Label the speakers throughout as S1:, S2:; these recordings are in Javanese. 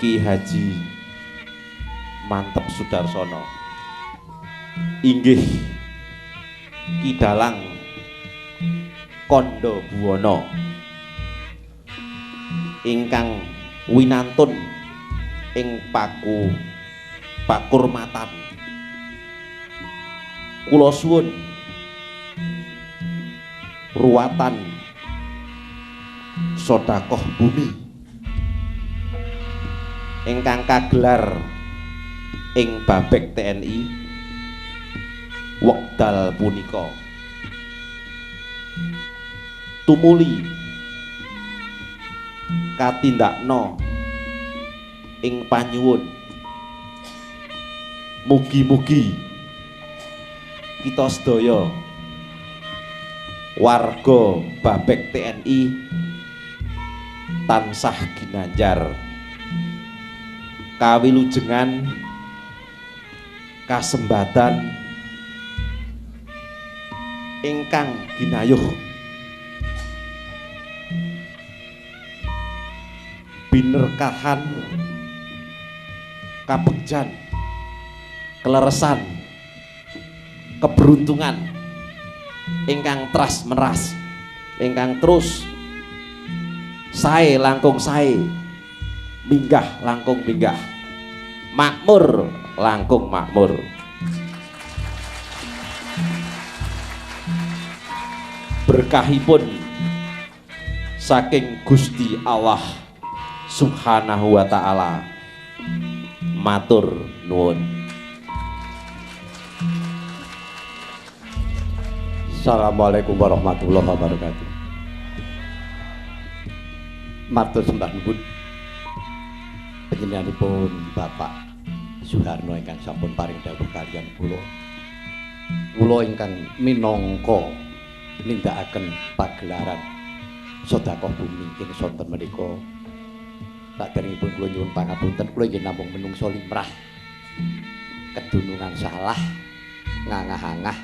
S1: Ki Haji Manteb Sudarsono, inggih Ki Dalang Kandha Buwana ingkang winantun ing pakurmatan. Kula suwun ruwatan sedekah bumi ingkang kagelar ing Babek TNI wekdal punika tumuli katindakna ing panyuwun. Mugi-mugi kita sedaya warga Babek TNI tansah ginanjar kawilujengan kasembatan ingkang ginayuh binerkahan kabegjan keleresan keberuntungan ingkang tras meras ingkang terus sae langkung sae, minggah langkung minggah, makmur langkung makmur. Berkahipun saking Gusti Allah Subhanahu wa ta'ala. Matur nuwun.
S2: Assalamualaikum warahmatullahi wabarakatuh. Matur sembah nuwun panjenenganipun Bapak Suharno ingkang sampun paring dawuh kaliyan kula. Kula ingkang minangka nindakaken pagelaran sedekah bumi ing sonten menika. Saderengipun kula nyuwun pangapunten, kula nggih namung menungso limrah. Kedunungan salah, ngangah-angah,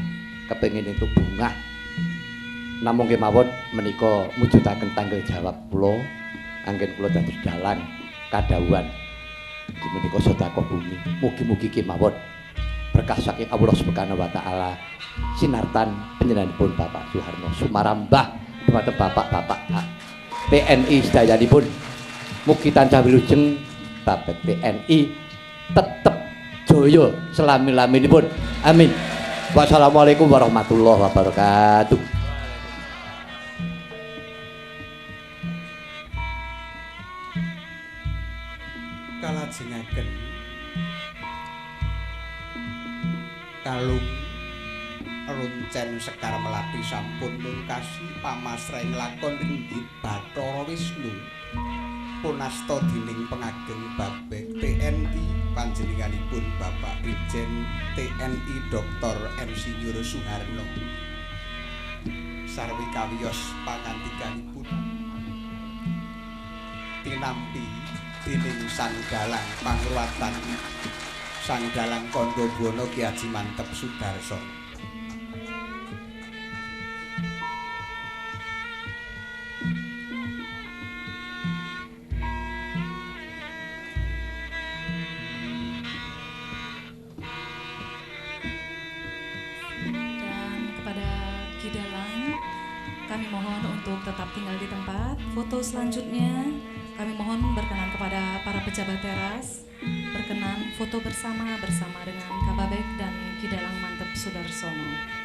S2: kepengin entuk bungah. Namung kemawon menika mujudaken tanggung jawab kula anggen kula dados dalang kadhawuhan inggih menika sedekah bumi. Mugi-mugi kemawon berkah saking Allah Subhanahu wa taala sinartan panjenenganipun Bapak Suharno sumarambah dumateng bapak-bapak TNI sedayanipun. Mugi tansah wilujeng Babek TNI tetep jaya selami-laminipun. Amin. Wassalamualaikum warahmatullahi wabarakatuh.
S3: Kalajengaken kalung runcen Sekar Melati sampun mungkasi pamasrahing lakon ringgit Bathara Wisnu punasta dening pengageng Babek TNI panjenenganipun Bapak Brigjen TNI Dr. Insinyur Suharno sarwi kawiyos pangandikanipun tinampi dening Sang Dalang Pangruwatan Sang Dalang Kandha Buwana Ki Haji Manteb Sudarsono.
S4: Kami mohon untuk tetap tinggal di tempat. Foto selanjutnya kami mohon berkenan kepada para pejabat teras berkenan foto bersama bersama dengan Kababek dan Ki Dalang Manteb Sudarsono.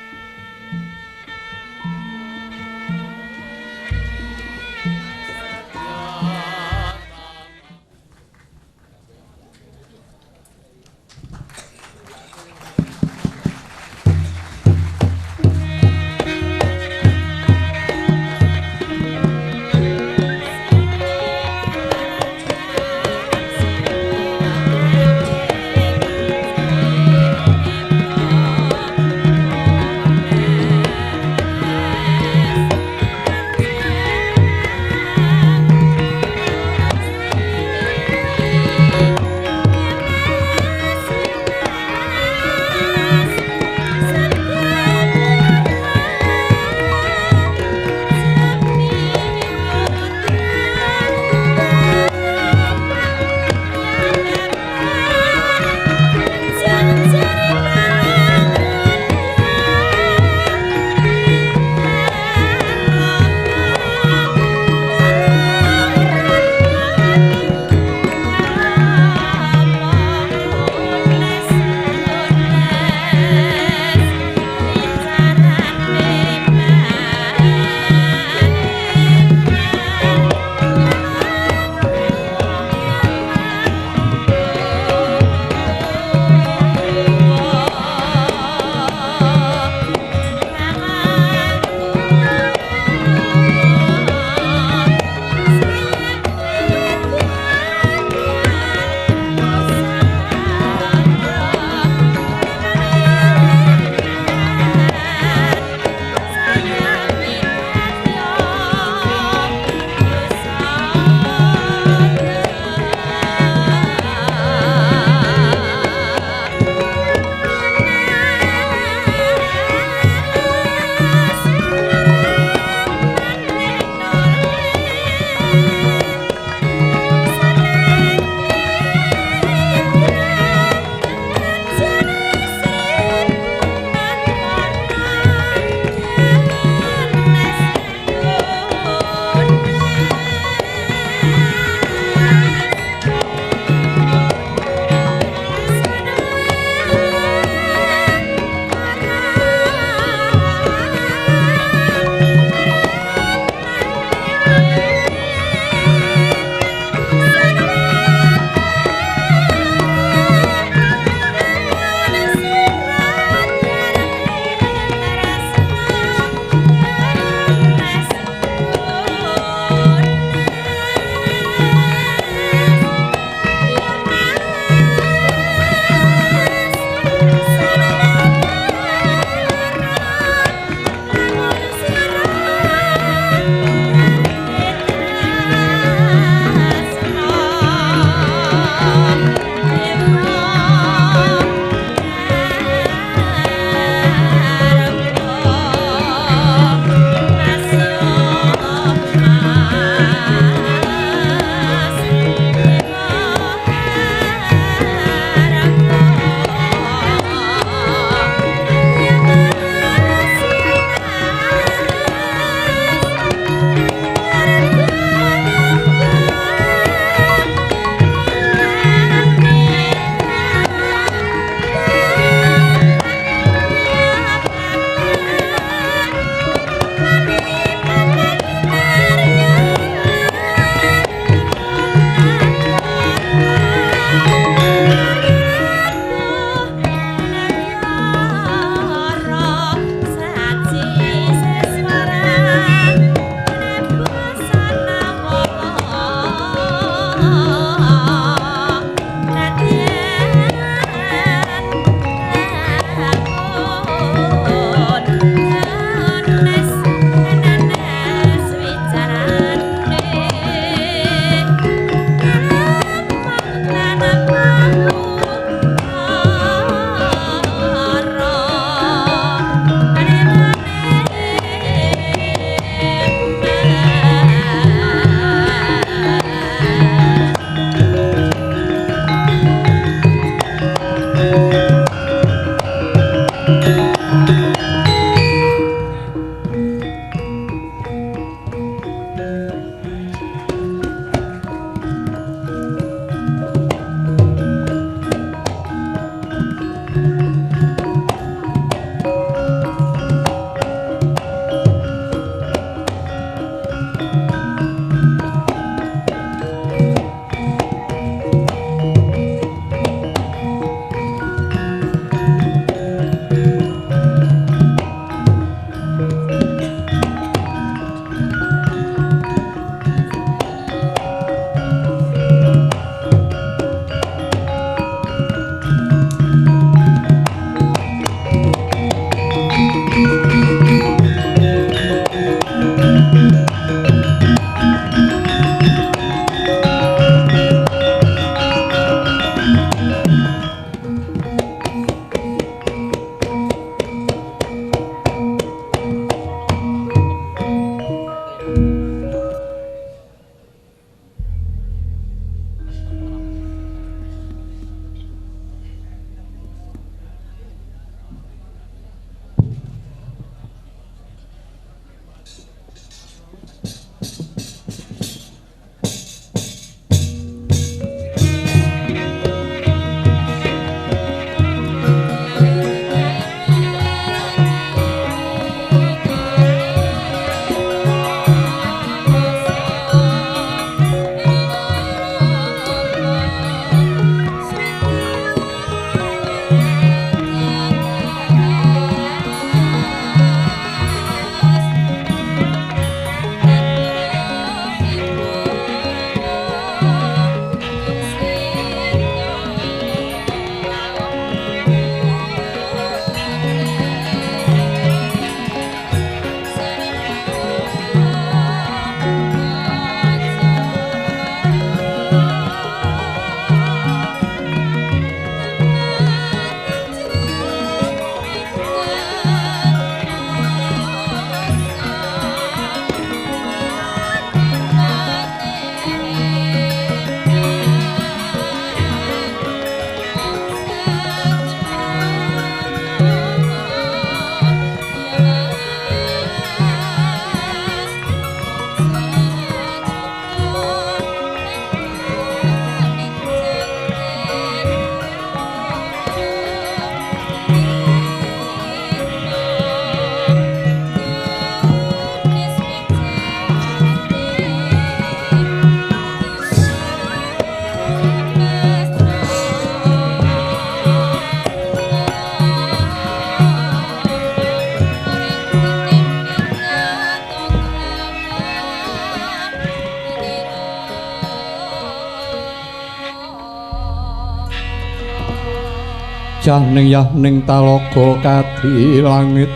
S2: Jahning yahning talaga kadi langit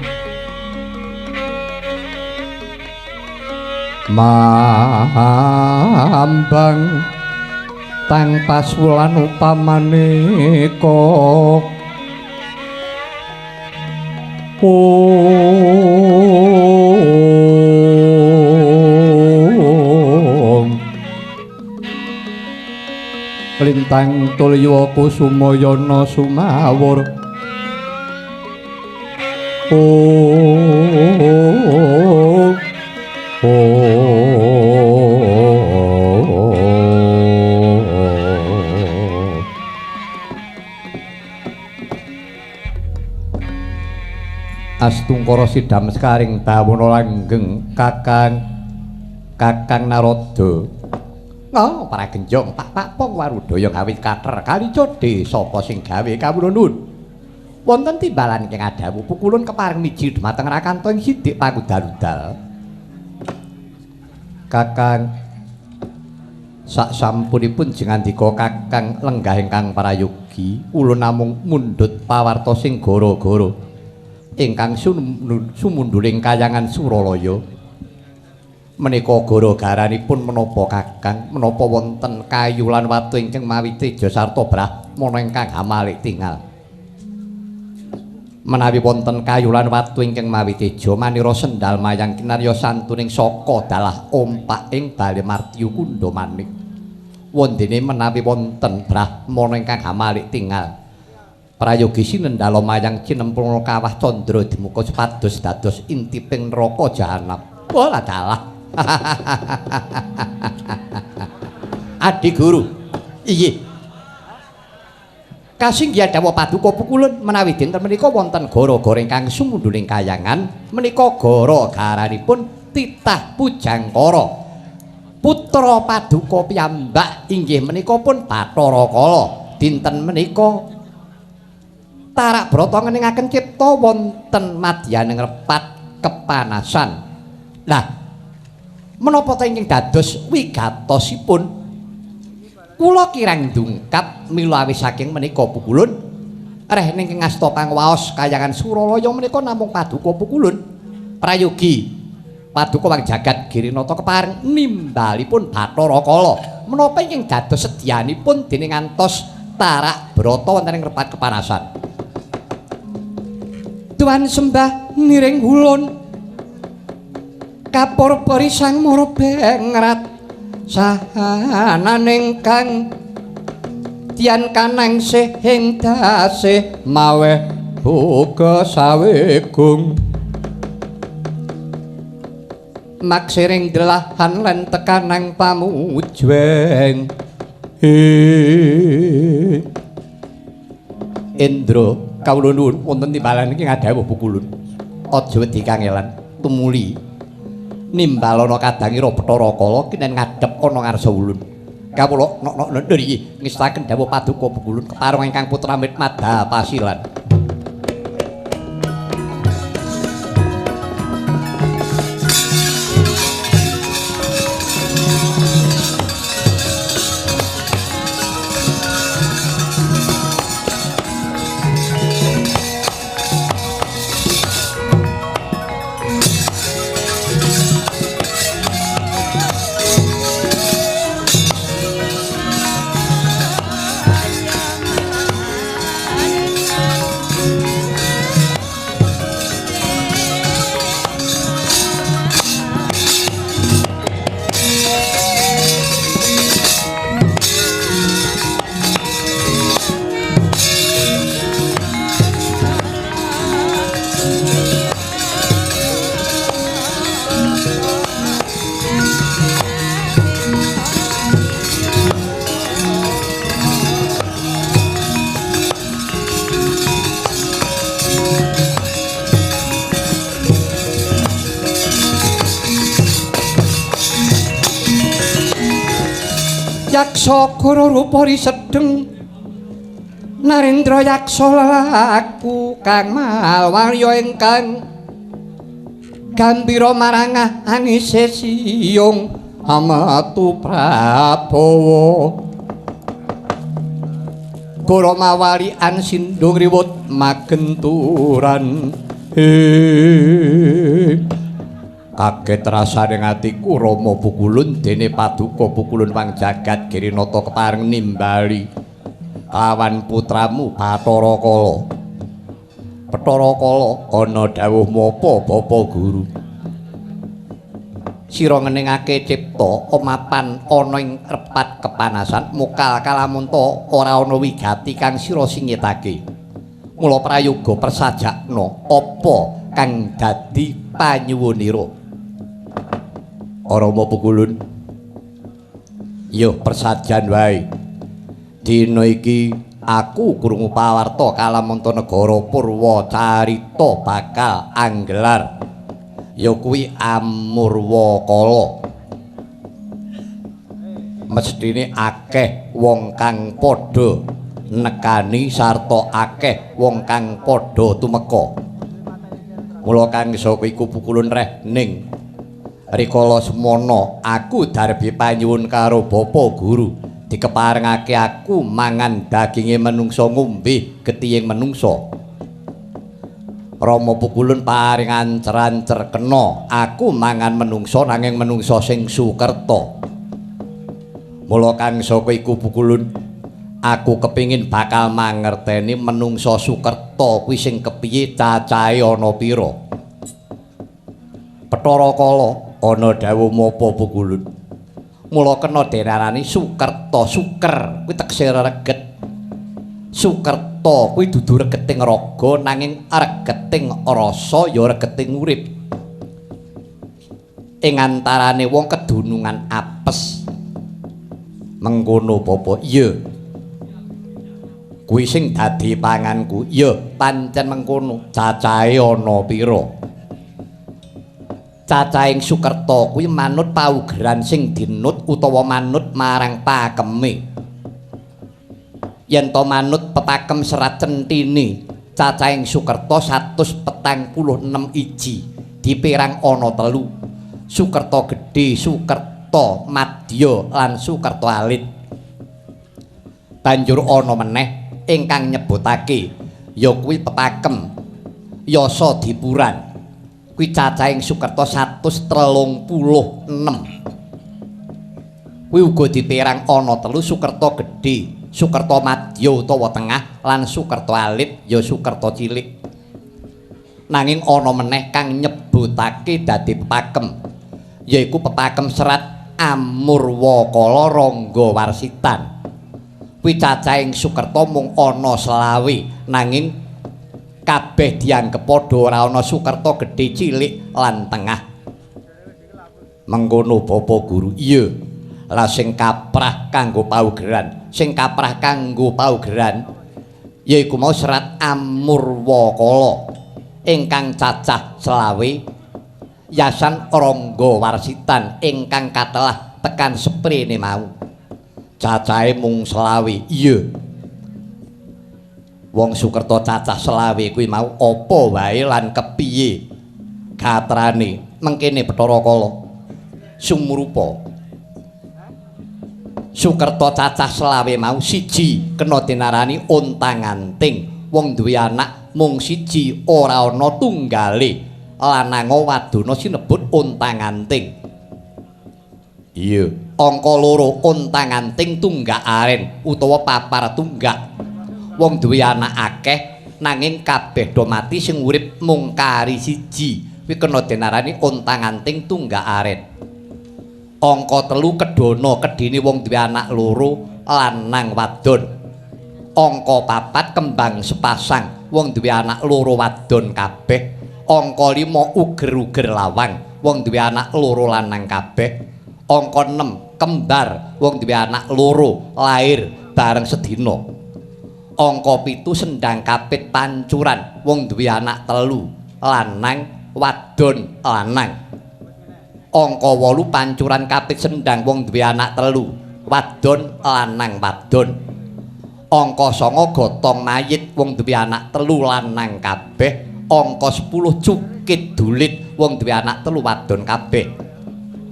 S2: mambang tang pasulan upamane kok lintang tulya kusumayana sumawur Astungkara sidam sekaring bawana langgeng Kakang Kakang Narada. Oh, para genjong pak-pak pong warudaya ngawit kater kalica sapa sing gawe kawula nuwun. Wonten timbalan ingkang adhawuh pukulun kepareng miji dhumateng Rakanta ing sidik pangudal-udal. Kakang sak sampunipun jengandika Kakang lenggah ingkang prayogi, ulun namung mundhut pawarta sing gara-gara ingkang sumunduling kayangan Suralaya. Menika gara-garanipun menapa Kakang, menapa wonten kayu lan watu ingkang mawi teja sarta brahmana ingkang hamalik tingal. Menawi wonten kayu lan watu ingkang mawi teja manira sendal mayang kinarya santuning saka dalah ompak ing bale martyu kundha manik. Wondene menawi wonten brahmana ingkang hamalik tingal, prayogi sinendhala mayang cinemplung kawah candra dimuka supados dados intiping neraka jahanam. Wah dalah. Adi guru, iya. Kasinggihan dawuh paduka pukulun menawi dinten menika wonten gara-gara ingkang sumunduling kayangan menika gara-garanipun titah Pujangkara. Putra paduka piyambak inggih menika pun Bathara Kala. Dinten menika tarak brata ngeningaken cipta wonten madyaning repat kepanasan. Lah menapa ta ingkang dados wigatosipun? Kula kirang dungkap mila awis saking menika pukulun reh ning ngasta pangwaos kayangan Suralaya menika namung paduka pukulun prayogi paduka wang jagat Girinata kepareng nimbalipun Bathara Kala. Menapa ingkang dados sedyanipun dening ngantos tarak brata wonten ing repat kepanasan? Tuan sembah niring ulun kapur peri sang mara bengrat sahananing kang tian kanang sihing dase mawe buka sawegung maksiring delahan lan tekanang pamujweng. Indra kawula nuwun wonten timbalan iki ngadhawuh pukulun aja wedi kangelan tumuli nimbalana kadangira Bathara Kala kinen ngadhep ana ngarsa ulun. Kawula nok-nok ndher iki ngestaken dawuh paduka pukulun kepareng ingkang putra Mitmada Pasilan. Yaksa goro rupa risedeng Narendra yaksa lelaku kang malwarya ingkang gambira marangah angise siyung amatu Prabawa. Negara mawalian sindung riwut magenturan. Kaget rasane atiku Rama Pukulun dene paduka Pukulun wang jagat Girinata kepareng nimbali kawan putramu Bathara Kala. Bathara Kala ana dawuh apa Bapak Guru? Sira ngeningake cipta omapan ana ing repat kepanasan mokal kalamunta ora ana wigati kang sira singitake. Mula prayoga persajakna apa kang dadi panyuwunira? Rama Pukulun, yo persajan wae. Dina iki aku krungu pawarta kalamunta negara Purwa carita bakal anggelar. Ya kuwi Amurwakala. Mesthine akeh wong kang padha nekani sarta akeh wong kang padha tumeka. Mula kang saka iku Pukulun reh ning rikala semana aku darbi panyuwun karo Bapa Guru dikeparengake aku mangan daginge menungsa ngombe getihing menungsa. Rama Pukulun paring ancer-ancer kena aku mangan menungsa nanging menungsa sing sukerta. Mula kang saka iku Pukulun aku kepingin bakal mangerteni menungsa sukerta kuwi sing kepiye cacahe ana pira. Bathara Kala ana dawuh apa Pukulun? Mula kena denarani sukerta, suker kuwi tegese reget. Sukerta kuwi dudu regeting raga nanging regeting rasa ya regeting urip. Ing antarane wong kedunungan apes. Mengkono Bapak? Iya. Kuwi sing dadi panganku. Iya, pancen mengkono. Cacahe ana pira? Cacahing Sukerta kuwi manut paugeran sing dinut utawa manut marang pakeme. Yen to manut pepakem serat centini, cacahing Sukerta 146 iji, dipirang ana telu. Sukerta gedhe, Sukerta madya lan Sukerta alit. Banjur ana meneh ingkang nyebutake ya kuwi pepakem Yasa Dipuran. Kuwi cacahing Sukerta 136. Kuwi uga dipirang ana telu, Sukerta gedhe, Sukerta madya utawa tengah lan Sukerta alit ya Sukerta cilik. Nanging ana meneh kang nyebutake dadi pepakem yaiku pepakem serat Amurwakala Rangga Warsitan. Kuwi cacahing Sukerta mung ana 25 nanging kabeh dianggep padha ora ana Sukerta gedhe, cilik lan tengah. Mengkono Bapak Guru? Iya. Lah sing kaprah kanggo paugeran, sing kaprah kanggo paugeran yaiku mau serat Amurwakala ingkang cacah 25 yasan Rangga Warsitan ingkang katelah tekan seprene mau. Cacahe mung 25. Iya. Wong Sukerta cacah 25 kuwi mau apa wae lan kepiye gatrane? Mengkene Bathara Kala sumrupa. Sukerta cacah 25 mau siji kena dinarani ontang-anting. Wong duwe anak mung siji ora ana tunggale, lanang wadona sinebut ontang-anting. Iya. Angka loro ontang-anting tunggak aren utawa papar tunggak. Wong duwe anak akeh nanging kabeh do mati sing urip mung kari siji, kuwi kena dinarani ontang-anting tunggak aren. Angka telu kedana kedine wong duwe anak loro lanang wadon. Angka papat kembang sepasang wong duwe anak loro wadon kabeh. Angka 5 uger-uger lawang wong duwe anak loro lanang kabeh. Angka 6 kembar wong duwe anak loro lair bareng sedina. Angka 7 sendang kapit pancuran wong duwe anak telu lanang wadon lanang. Angka 8 pancuran kapit sendang wong duwe anak telu wadon lanang wadon. Angka 9 gotong mayit wong duwe anak telu lanang kabeh. Angka 10 cukit dulit wong duwe anak telu wadon kabeh.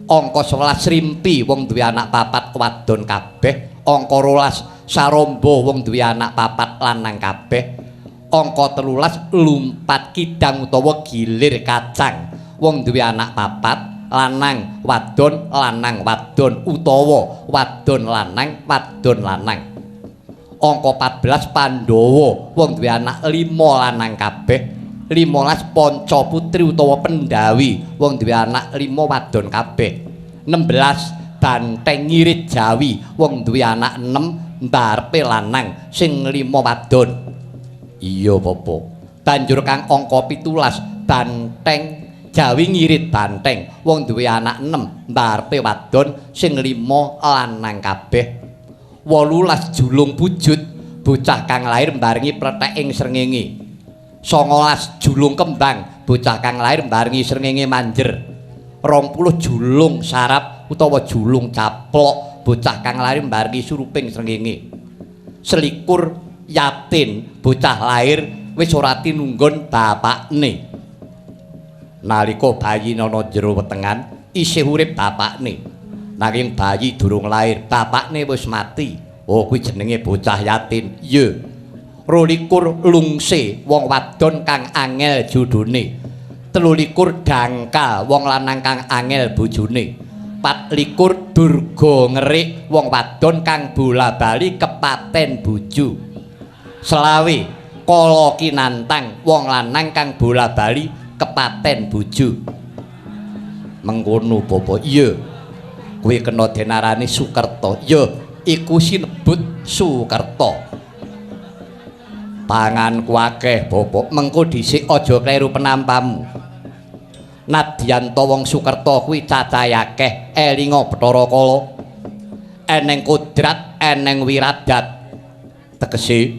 S2: Angka 11 rimpi wong duwe anak papat wadon kabeh. Angka 12 Saramba wong duwe anak 4 lanang kabeh. Angka 13 lumpat kidang utawa gilir kacang wong duwe anak 4 lanang wadon lanang wadon utawa wadon lanang wadon lanang. Angka 14 Pandhawa wong duwe anak 5 lanang kabeh. 15 Panca Putri utawa Pendawi wong duwe anak 5 wadon kabeh. 16 Banteng Ngirit Jawi wong duwe anak 6 mbarepe lanang sing 5 wadon. Iya Bapak. Banjur kang angka 17 Banteng Jawi Ngirit Banteng wong duwe anak 6 mbarepe wadon sing 5 lanang kabeh. 18 Julung Pujut bocah kang lair mbarengi pletheking srengenge. 19 Julung Kembang bocah kang lair mbarengi srengenge manjer. 20 Julung Sarap utawa Julung Caplok bocah kang lair mbarengi suruping srengenge. 21 Yatin bocah lair wis ora tinunggon bapakne. Nalika bayi ana jero wetengan isih urip bapakne. Nanging bayi durung lair, bapakne wis mati. Oh kuwi jenenge bocah yatin. Iya. 22 Lungse wong wadon kang angel jodhone. 23 Dangkal wong lanang kang angel bojone. 24 Durga Ngerik wong wadon kang bola-bali kepaten bojo. 25 Kala Kinantang wong lanang kang bola-bali kepaten bojo. Mengkono Bapak. Iya. Kuwi kena denarani Sukerta. Ya, iku sinebut Sukerta. Panganku akeh Bapak, mengko dhisik aja kleru penampamu. Nadyan ta wong Sukerta kuwi cacahe akeh, elinga Bathara Kala. Eneng kodrat, eneng wiradat. Tegese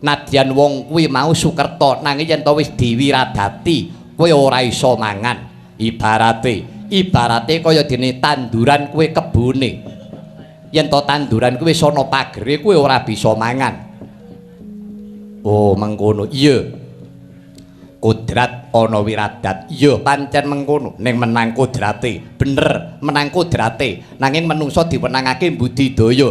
S2: nadyan wong kuwi mau Sukerta nanging yen ta wis diwiradati kowe ora iso mangan. Ibarate kaya dene tanduran kowe kebone. Yen ta tanduran kuwi wis ana pagere kowe ora bisa mangan. Oh mengkono. Iya. Kodrat ana wiradat. Iya pancen mengkono. Ning menang kodrate. Bener menang kodrate. Nanging menungsa diwenangake budidaya.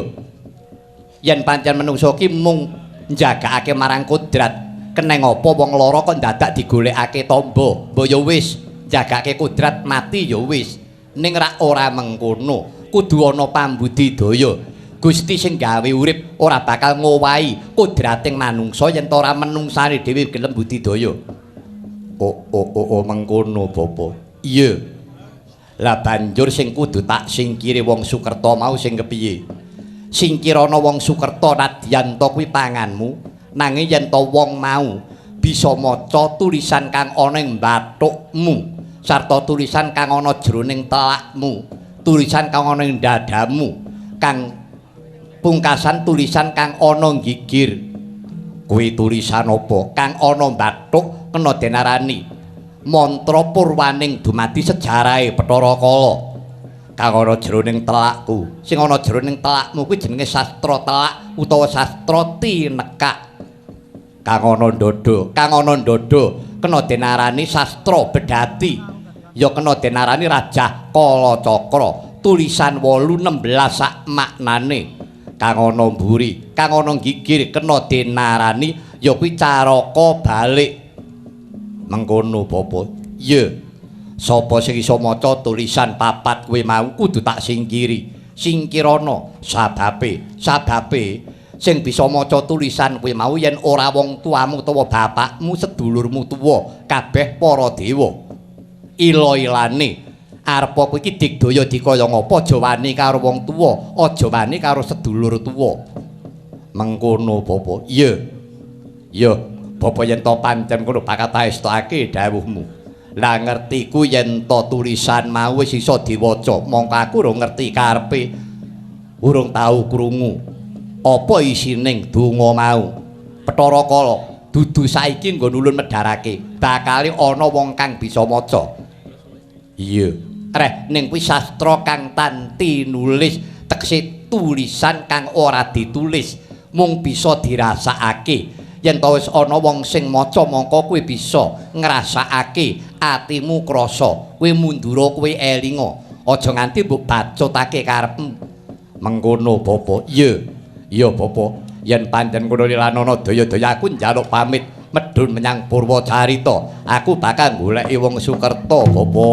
S2: Yen pancen menungsa ki mung njagakake marang kodrat, keneng apa wong lara kok dadak digolekake tamba? Mbok ya wis njagakake kodrat mati ya wis. Ning rak ora mengkono. Kudu ana pambudidaya. Gusti sing gawe urip ora bakal ngowahi kodrating manungsa yen ta ora menungsane dhewe gelem budidaya. Oh oh oh, oh mengkono Bapak. Iya. Lah banjur sing kudu tak singkire wong Sukerta mau sing kepiye? Singkirana wong Sukerta nadyan ta kuwi panganmu, nanging yen ta wong mau bisa maca tulisan kang ana ing bathukmu sarta tulisan kang ana jroning telakmu, tulisan kang ana ing dadamu, kang pungkasan tulisan kang ana gigir. Kuwi tulisan apa? Kang ana bathuk kena denarani mantra purwaning dumadi sejarahe Bathara Kala. Kang ana jroning telakku, sing ana jroning telakmu kuwi jenenge sastra telak utawa sastra tinekak. Kang ana ndada, kang ana ndada kena denarani sastra bedati. Ya kena denarani Rajah Kalacakra. Tulisan 8 16 sak maknane. Kang ana mburi, kang ana gigir kena denarani ya kuwi caraka balik. Mengkono Bapak. Iya. Sapa sing iso maca tulisan papat kuwi mau kudu tak singkiri. Singkirana sababe, sababe sing bisa maca tulisan kuwi mau yen ora wong tuamu utawa bapakmu, sedulurmu tuwa, kabeh para dewa. Ila-ilane arep kowe iki digdaya dikaya ngapa aja wani karo wong tuwa, aja wani karo sedulur tuwa. Mengkono Bapak. Iya. Ya, Bapak yen to pancen kono bakal taestokake dawuhmu. Lah ngertiku yen to tulisan mau wis iso diwaca, mongko aku urung ngerti karepe. Urung tau krungu apa isining donga mau. Bathara Kala dudu saiki nggon ulun medharake, bakale ana wong kang bisa maca. Iya. Reh ning kuwi sastra kang tanti nulis, tegese tulisan kang ora ditulis, mung bisa dirasakake. Yen ta wis ana wong sing maca mongko kowe bisa ngrasakake, atimu krasa, kowe mundura, kowe elinga. Aja nganti mbok bacotake karepmu. Mengkono Bapak. Iya. Iya bapa, yen pancen ngono lilanana daya-daya aku njaluk pamit medhun menyang Purwacarita. Aku bakal goleki wong Sukerta, bapa.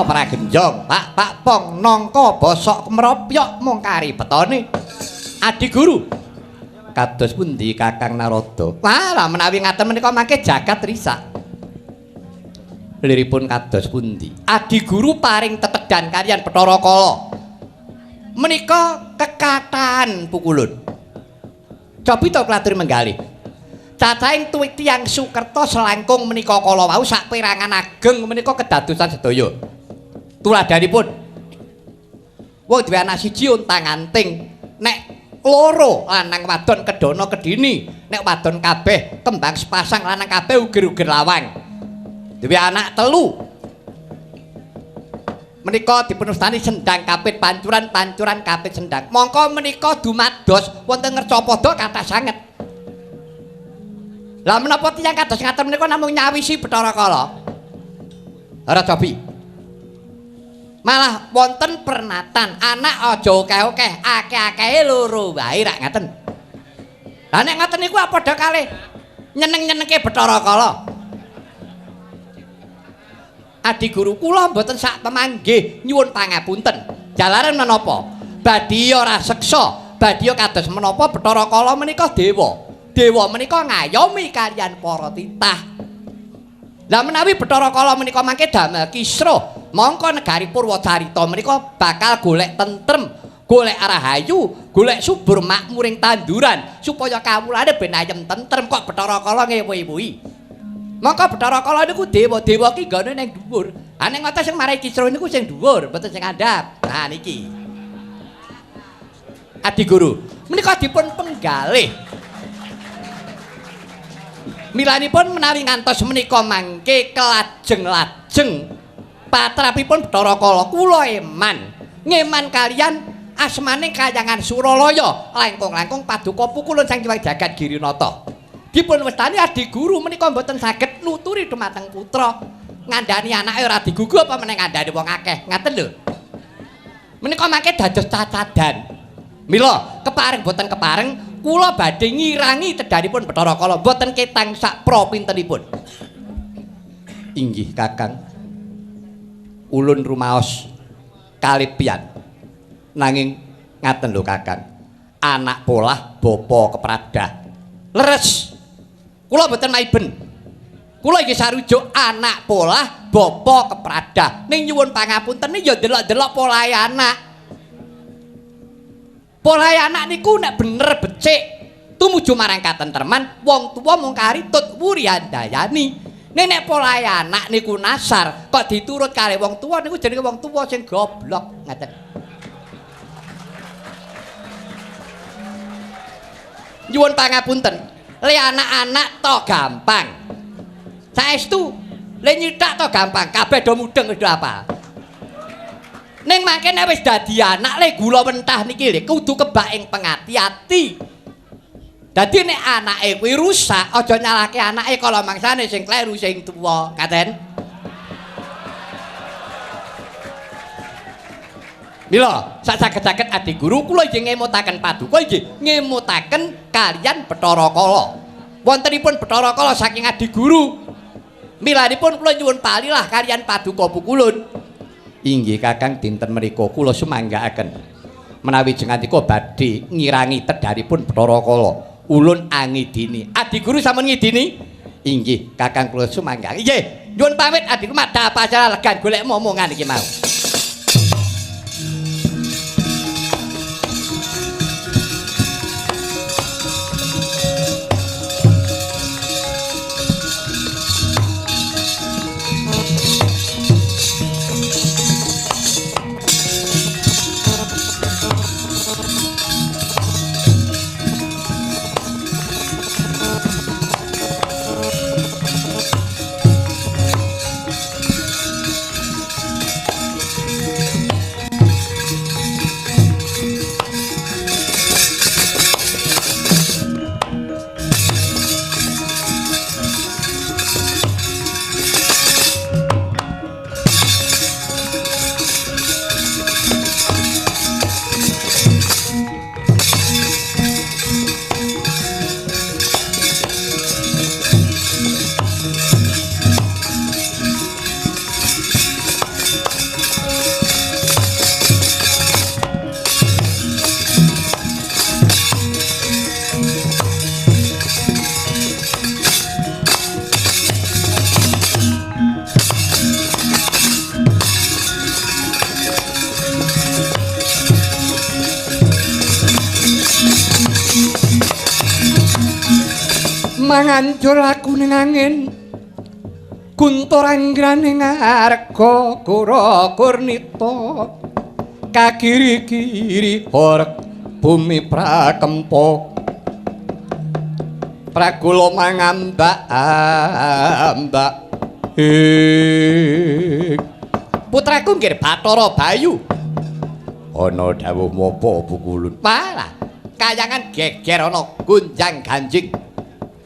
S2: Pragenjong, Pak Pak Pong nangka bosok kemropyok mung kari betone. Adi guru. Kados pundi Kakang Narada? Wah, lah menawi ngaten menika mangke jagat risak. Liripun kados pundi? Adi guru paring tetedan kaliyan Bathara Kala. Menika kekathahan pukulun. Cobi to klaturi menggalih. Cacahing tiyang Sukerta selangkung menika kala wau saperangan ageng menika kedadosan sedaya. Tuladhanipun wong duwe anak siji ontang-anting, nek loro lanang wadon kedana kedini, nek wadon kabeh kembang sepasang lanang kabeh uger-uger lawang. Duwe anak telu menika dipunustani sendang kapit pancuran, pancuran kapit sendang. Mongko menika dumados wonten Ngercapada kathah sanget. Lah menapa tiyang kados ngaten menika namung nyawisi Bathara Kala? Ora cobi. Malah wonten pernatan anak aja akeh-akeh, akeh-akehe loro wae rak ngaten. Lah nek ngaten niku padha kalih nyeneng-nyenengke Bathara Kala. Adi guru kula mboten sak pemanggih nyuwun pangapunten. Jalaran menapa? Badhe ora seksa, badhe kados menapa Bathara Kala menika dewa. Dewa menika ngayomi kaliyan para titah. Lah menawi Bathara Kala menika mangke damel kisruh, mongko negari Purwacarita menika bakal golek tentrem, golek rahayu, golek subur makmuring tanduran supaya kawulane ben ayem tentrem kok Bathara Kala ngewu-ewuhi. Mongko Bathara Kala niku dewa-dewa ki nggone ning dhuwur. Ha ning ngoten sing marai kisruh niku sing dhuwur, mboten sing andhap. Nah niki. Adi guru, menika dipun penggalih. Milanipun menawi ngantos menika mangke kelajeng-lajeng patrapipun Bathara Kala kula eman ngeman kaliyan asmane Kayangan Suralaya langkung-langkung paduka pukulun Sang Hyang Jagat Girinata. Dipun wastani adi guru menika mboten saged nuturi dumateng putra, ngandhani anake ora digugu apa meneh ngandhani wong akeh. Ngaten lho. Menika mangke dados cacadan. Mila kepareng boten kepareng kula badhe ngirangi tedhanipun Bathara Kala mboten ketang sak propintenipun. Inggih Kakang. Ulun rumaos kalipian. Nanging ngaten lho Kakang. Anak polah bapa kepradah. Leres. Kula mboten maiben. Kula iki sarujuk anak polah bapa kepradah. Ning nyuwun pangapunten ya delok-delok polahe anak. Polahe anak niku nek bener becik tumuju marang katentreman, wong tuwa mung kari tut wuri handayani. Nek nek polahe anak niku nasar, kok diturut kalih wong tuwa niku jenenge wong tuwa sing goblok ngaten. Nyuwun pangapunten, le anak-anak to gampang. Saestu le nyithak to gampang, kabeh do mudeng wis do apal. Ning mangke nek wis dadi anak le gula mentah niki lho kudu kebak ing pengati-ati. Dadi nek anake kuwi rusak, aja nyalahke anake kala mangsane sing kleru sing tuwa, ngaten. Mila sak saged-saged adi guru kula inggih ngemutaken paduka inggih ngemutaken kaliyan Bathara Kala. Wontenipun Bathara Kala saking adi guru. Milanipun kula nyuwun palilah kaliyan paduka Pukulun. Inggih Kakang, dinten menika kula sumanggaaken. Menawi jengandika badhe ngirangi tedharipun Bathara Kala, ulun angidini. Adi guru sampun ngidini? Inggih Kakang, kula sumangga. Inggih, nyuwun pamit adikku madhap acara legan golek momongan iki mau. Mangancur aku ning angin guntur anggrane ngarga kura kurnita kakiri-kiri horeg bumi prakempa pragula mangambak-ambak. Putraku nggih Bathara Bayu. Ana dawuh menapa Pukulun? Malah kayangan geger ana gonjang ganjing.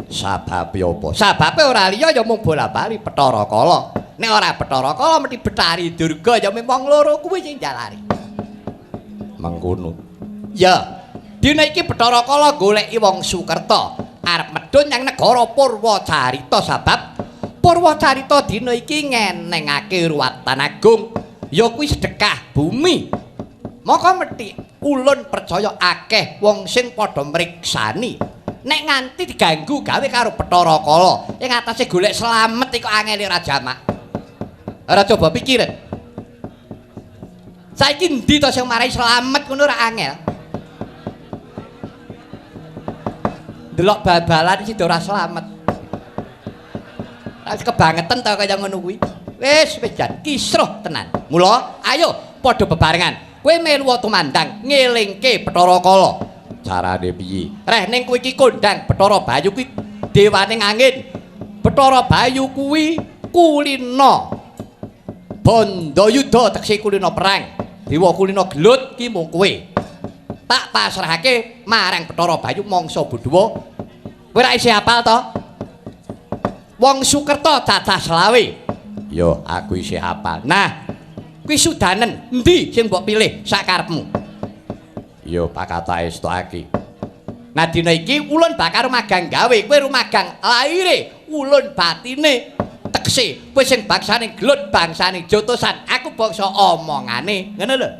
S2: Sababe apa? Sababe ora liya ya mung bola-bali Bathara Kala. Nek ora Bathara Kala mesti Bathari Durga ya memang loro kuwi sing jalari. Mengkono. Ya, dina iki Bathara Kala goleki wong Sukerta arep medhun nyang negara Purwacarita sabab Purwacarita dina iki ngenengake ruwatan agung ya kuwi sedekah bumi. Maka mesti ulun percaya akeh wong sing padha mriksani. Nek nganti diganggu gawe karo Bathara Kala ing atase golek slamet iku angele ora jamak. Ora coba pikiran. Saiki endi to sing marai slamet ngono ora angel. Delok bal-balan iki ora slamet. Wis kebangetan to kaya ngono kuwi. Wis wis jan kisruh tenan. Mula ayo padha bebarengan. Kowe melu tumandang ngelingke Bathara Kala. Carane piye? Reh ning kowe iki kondang Bathara Bayu kuwi dewane angin. Bathara Bayu kuwi kulina Bandayuda tegese kulina perang. Dewa kulina gelut ki mung kowe. Tak pasrahake marang Bathara Bayu mangsa bodhuwa. Kowe ra isih hafal to? Wong Sukerta cacah selawe. Ya, aku isih hafal. Nah, kuwi sudanen endi sing mbok pilih sakarepmu? Ya bakal estokake. Nah dina iki ulun bakal rumagang gawe, kowe rumagang laire, ulun batine. Tegese kowe sing bangsane gelut, bangsane jotosan, aku bangsa omongane, ngono lho.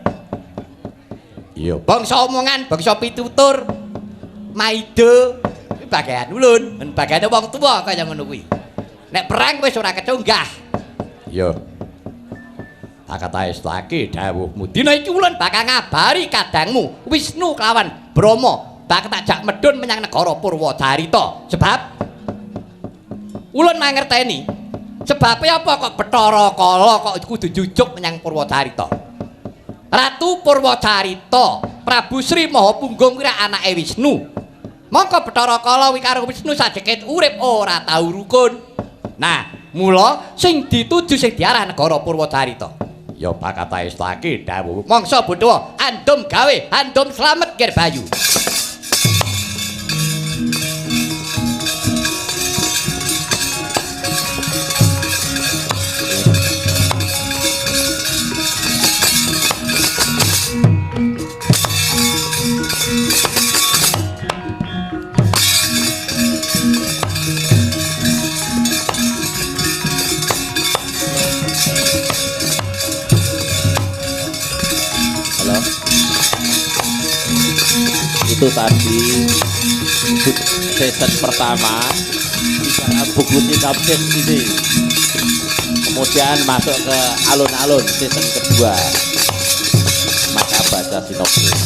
S2: Iya, bangsa omongan, bangsa pitutur, maido, kuwi bagian ulun, bagiane wong tuwa kaya ngono kuwi. Nek perang wis ora kecunggah. Iya. Bakal estokake dawuhmu. Dina iki ulun bakal ngabari kadangmu Wisnu kelawan Brahma bakal tak jak medhun menyang negara Purwacarita. Sebab ulun mangerteni sebabe apa kok Bathara Kala kok kudu jujuk menyang Purwacarita. Ratu Purwacarita Prabu Sri Maha Punggung kuwi anake Wisnu. Mongko Bathara Kala kuwi karo Wisnu sajeke urip ora tau rukun. Nah, mula sing dituju sing diarah negara Purwacarita. Ya bakal estokake dawuh. Mangsa bodho andum gawe, andum slamet Ger Bayu.
S1: Itu tadi season pertama di dalam buku sinopsis ini. Kemudian masuk ke alun-alun season kedua. Maka baca sinopsis.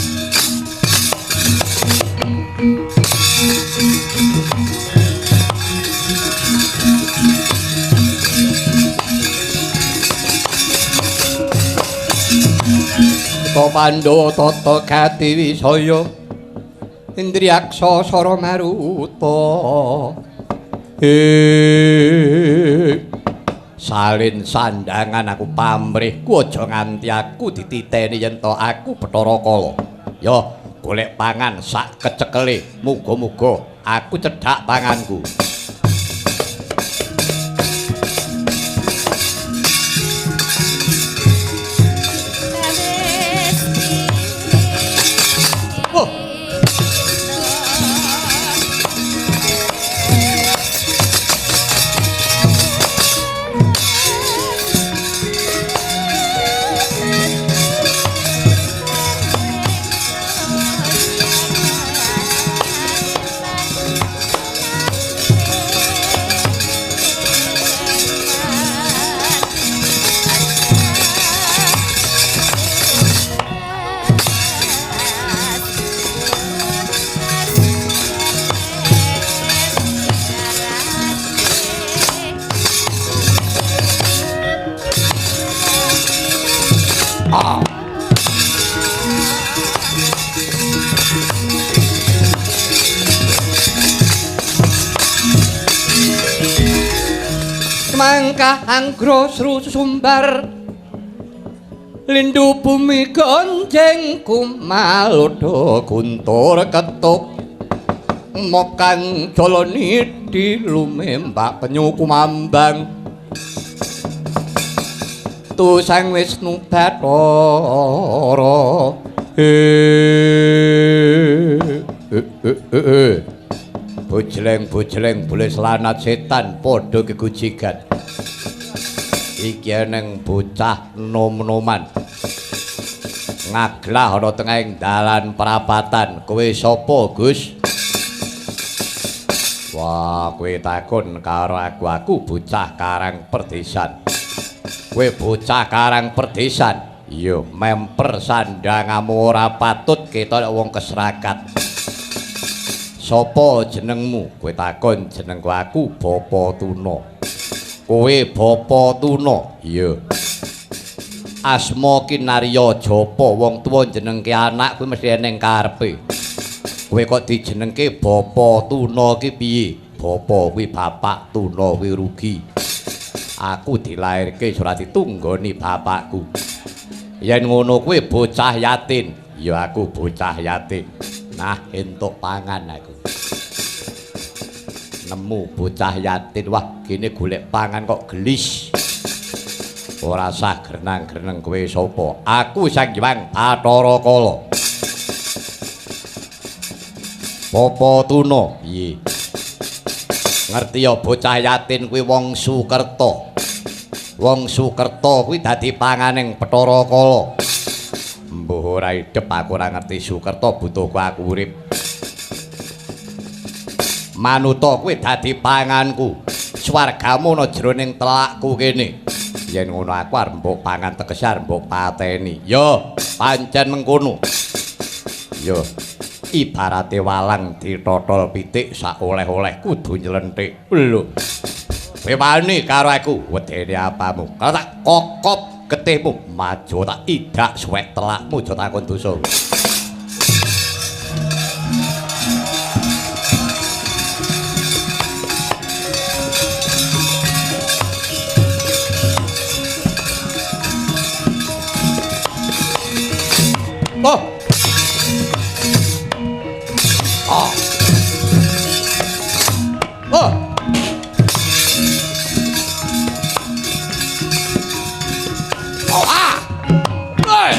S2: To Pandhawa tata gati wisaya Indriyaksa sara maruta. Salin sandangan aku pamrihku aja nganti aku dititeni yen to aku Bathara Kala. Yo golek pangan sak kecekele, muga-muga aku cedhak panganku. Mangka anggra sru sumbar lindu bumi gonjeng kumalodha guntur ketuk mokan jala nidhi lumembak penyu kumambang tu Sang Wisnu Bathara. Bojleng-bojleng boleh selanat setan padha gegojegan. Iki eneng bocah nom-noman ngaglah ana tengahing dalan perapatan. Kowe sapa, Gus? Wah, kowe takon karo aku, aku bocah Karang Perdesan. Kowe bocah Karang Perdesan? Iya, memper sandangamu ora patut ketok wong keserakat. Sapa jenengmu? Kowe takon jenengku, aku Bapa Tuna. Kowe Bapa Tuna? Iya. Asma Kinarya Japa, wong tuwa jenengke anak kuwi mesti eneng karepe. Kowe kok dijenengke Bapa Tuna ki piye? Bapa kuwi bapak, Tuna kuwi rugi. Aku dilairke ora ditunggoni bapakku. Yen ngono kuwi bocah yatim. Ya aku bocah yatim. Nah, entuk pangan aku. Nemu bocah yatim, wah gene golek pangan kok gelis. Ora sah grenang-greneng kowe sapa? Aku Sang Hyang Bathara Kala. Bapa Tuna, piye? Ngerti ya bocah yatim kuwi wong Sukerta. Wong Sukerta kuwi dadi panganing Bathara Kala. Mbuh ora idep aku ora ngerti Sukerta butuhku aku urip. Manuta kuwi dadi panganku. Swargamu ana jroning telakku kene. Yen ngono aku arep mbok pangan tegese arep mbok pateni. Yo, pancen mengkono. Yo, ibarate walang ditotol pitik sak oleh-oleh kudu nylenthik. Lho. Kowe wani karo aku, wedene apamu? Kalau tak kokop getihmu, maju tak idak suwek telakmu aja takon dosa. Oh. Ah. Oh. Oh, ah. Hey.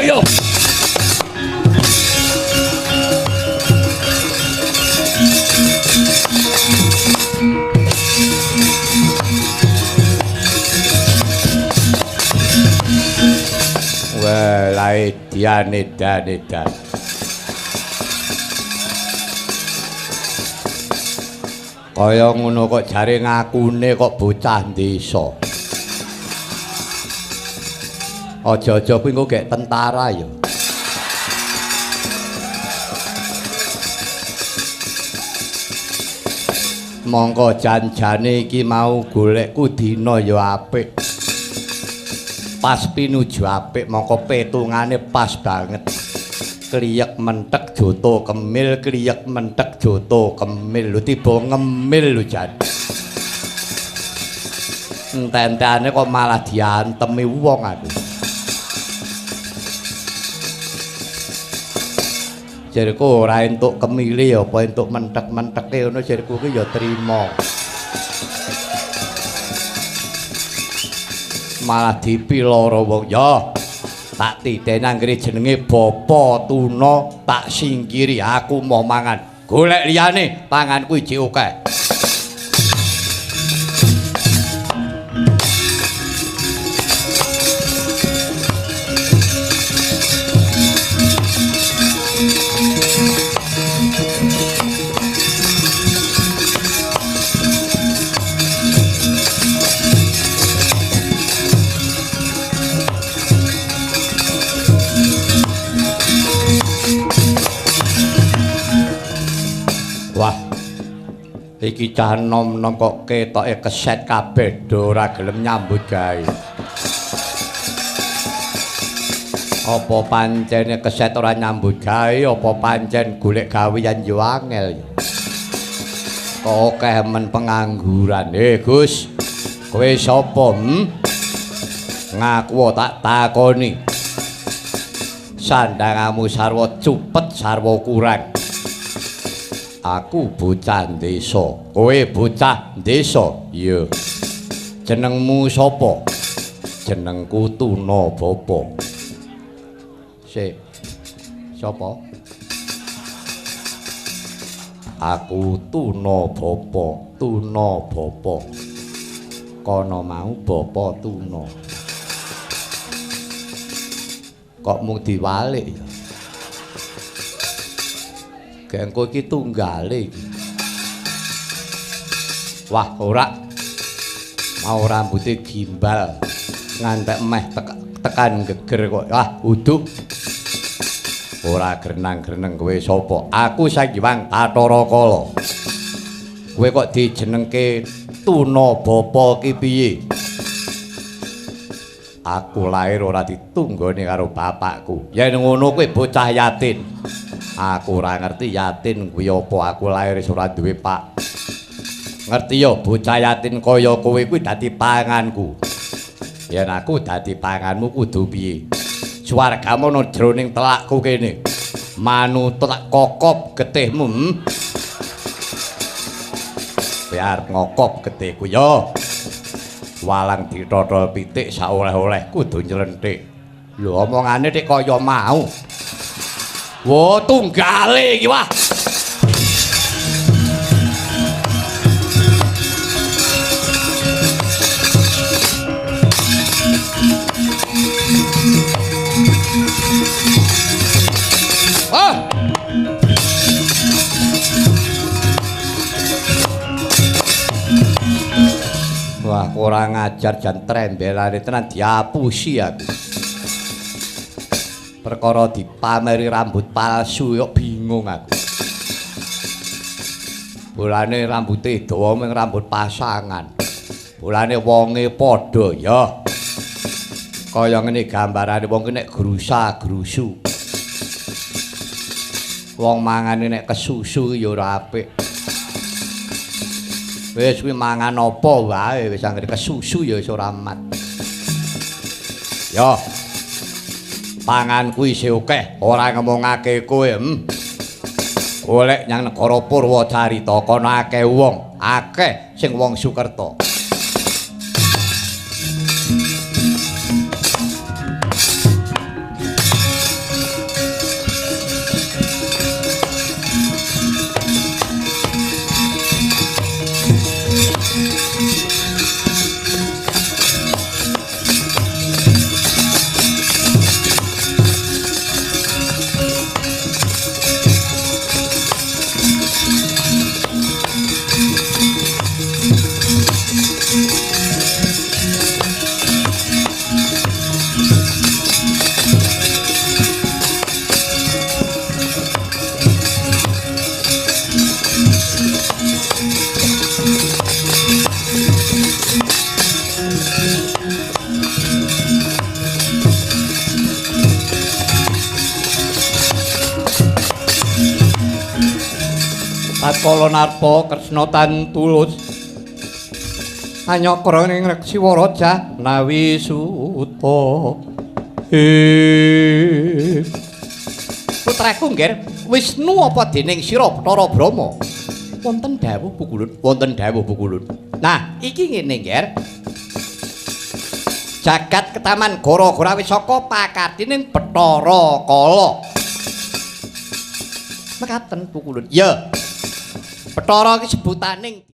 S2: Yo. Wah, laedian edan edan. Kaya ngono kok jare ngakune kok bocah desa. Aja-aja kuwi engko gek tentara ya. Mongko janjane iki mau golekku dina ya apik. Pas pinuju apik mongko petungane pas banget. Kliyek mentek joto kemil, kliyek mentek joto kemil. Lho tiba ngemil lho jan. Enten-entene kok malah diantemi wong aku. Jarku ora entuk kemile ya apa entuk mentek-menteke ngono jarku ki ya trima. Malah dipiloro wong ya. Tak titeni anggere jenenge Bapa Tuna tak singkiri aku mau mangan. Golek liyane panganku ijik akeh. Wah, iki cah nom-nom kok ketoke keset kabeh do ora gelem nyambut gawe. Apa pancene keset ora nyambut gawe, apa pancen golek gawean yo angel ya. Kok akeh men pengangguran. Gus, kowe sapa? Ngaku tak takoni. Sandangamu sarwa cupet sarwa kurang. Aku bocah desa. Kowe bocah desa? Iya. Jenengmu sapa? Jenengku Tuna Bapa. Sik. Sapa? Aku Tuna Bapa, Tuna Bapa. Kono mau Bapa Tuna. Kok mung diwalik ya? Gengko iki tunggale iki. Wah, ora. Mau rambute gimbal ngantek meh tekan geger kok. Wah, uduk. Ora grenang-greneng kowe sapa? Aku Sang Hyang Bathara Kala. Kowe kok dijenengke Tuna Bapa ki piye? Aku lair ora ditunggone karo bapakku. Yen ngono kowe bocah yatim. Aku ora ngerti yatin kuwi apa, aku lair wis ora duwe pak. Ngerti ya bocah yatin kaya kowe kuwi dadi panganku. Yen aku dadi panganmu kudu piye? Swargamu ana jroning telakku kene. Manut tak kokop getihmu. Biar ngokop getihku ya. Walang ditotol pitik saoleh-oleh kudu nylentik. Lho omongane tik kaya mau. Wah, tunggale iki wah. Ah. Wah, kurang ajar jan trembelane tenan diapusi aku. Perkara dipameri rambut palsu kok bingung aku. Bolane rambute dawa mung rambut pasangan. Bolane wonge padha ya. Kaya ngene gambarane wong ki nek grusa-grusu. Wong mangane nek kesusu ya ora apik. Wis kuwi mangan apa wae wis anggere kesusu ya wis ora mat. Ya. Panganku isih akeh, ora ngomongake kowe. Golek nyang negara Purwacarita kono akeh wong, akeh sing wong Sukerta. Tatkala narpa Kresna tan tulus anyakra ing Reksiwa Raja nawi suta. Putraku nggih, Wisnu apa dening sira Bathara Brahma? Wonten dawuh Pukulun, wonten dawuh Pukulun. Nah, iki ngene nggih. Jagat ketaman gara-gara wisaka pakadining Bathara Kala. Mekaten Pukulun. Ya. Bathara iki sebutaning